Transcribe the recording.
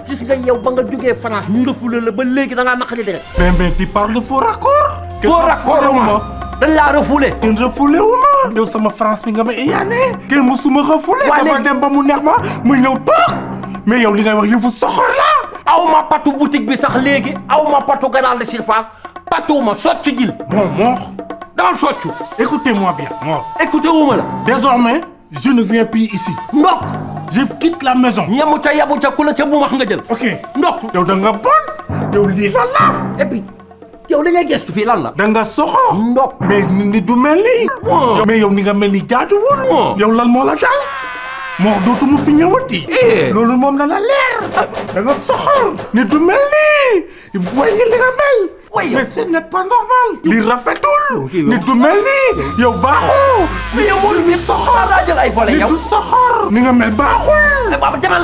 gis nga yow ba nga jógee France ñu refoulé la ba léegi da ngaa naqari deret. mais tu parles de faux raccord. faux raccord ma dañ laa refoulé. kenn refoulé wu ma. yow sama France bi nga ma iyaane. kenn musuma refoulé. waa dama dem ba mu neex ma mu ñëw toog. mais yow li ngay wax yëfu soxor la. aw ma patu boutique bi sax léegi aw ma patu grande surface patu ma soccu jil. bon Mor. dama soccu. écoutez-moi bien Mor. écoutez wu ma la. désormais je ne viens plus ici. ndok. je quitte la maison. yamu ca ku la ca bu wax nga jël. ok ndok. yow da nga bon. yow lii lan la. et puis yow li ngay gestu fii lan la. da nga soxor. ndok. mais ni du mel nii. mais yow ni nga mel ni jaaduwul. yow lan moo la dal. Mor dootuma fi ñëwati. loolu moom na la leer. da nga soxor. ni du mel nii. way li nga mel. mais ce n'est pas normal. li rafetul. ni du mel nii. yow baaxoo. mais yow moo lu soxor daa jël ay volets yow. ni du soxor. ni nga mel baaxul. demal.